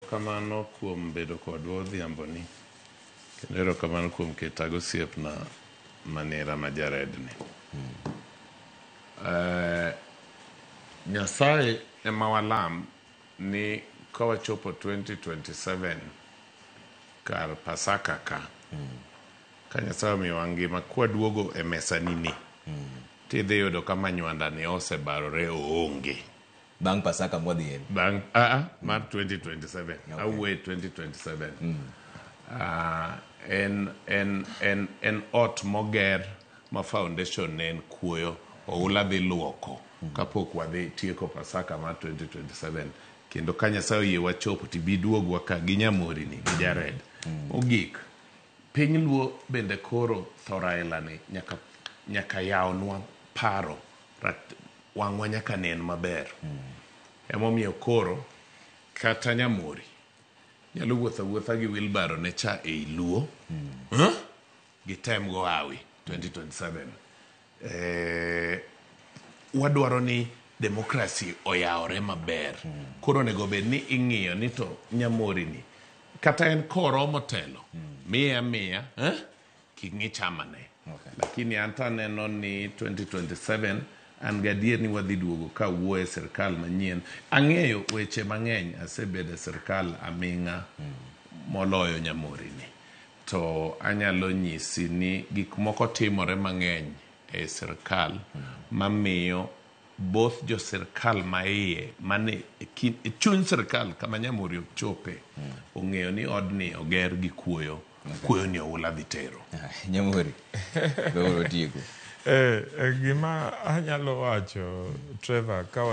Erokamano kuom bedo kodwa odhiamboni kendo erokamano kuom keta gosiepna manera ma Jared ni. Nyasaye ema walam ni kawachopo 2027 kar Pasaka ka, ka Nyasaye omiyowa ngima kwaduogo e mesani ni, tidhi yudo ka manywanda ni osebarore oonge. Bang' Pasaka mwadhiye. Bang' mar 2027. Okay. Awuoye 2027. En ot moger ma foundation ne en kuoyo, oula dhi luoko kapok wadhi tieko Pasaka mar 2027. Kendo ka Nyasaye oyie wachopo tibi duogwa ka gi Nyamori ni gi Jared. Mogik, piny Luo bende koro tho Raila ni nyaka yawnwa paro, wang'wa nyaka nen maber. Emomiyo koro kata Nyamori nyalo wuotho awuotha gi wheelbarrow ne cha ei Luo, huh? Gitem go hawi 2027. Wadwaro ni demokrasi oyawre maber. Koro onego bed ni ing'iyo ni to Nyamori ni kata en koromo telo, miye amiya, eh? Kik ng'i chama ne. Lakini an to aneno ni 2027 an gadier ni wadhi duogo ka wuoyo e sirkal manyien. Ang'eyo weche mang'eny, asebedo e sirkal aming'a moloyo Nyamori ni. To anyalo nyisi ni gik moko timore mang'eny e sirkal mamiyo both jo sirkal maiye mane e chuny sirkal kama Nyamori ok chope ong'eyo ni odni oger gi kuoyo, kuoyo ni oula dhi tero. Nyamori, koro tieko. Gima anyalo wacho, Trevor, ka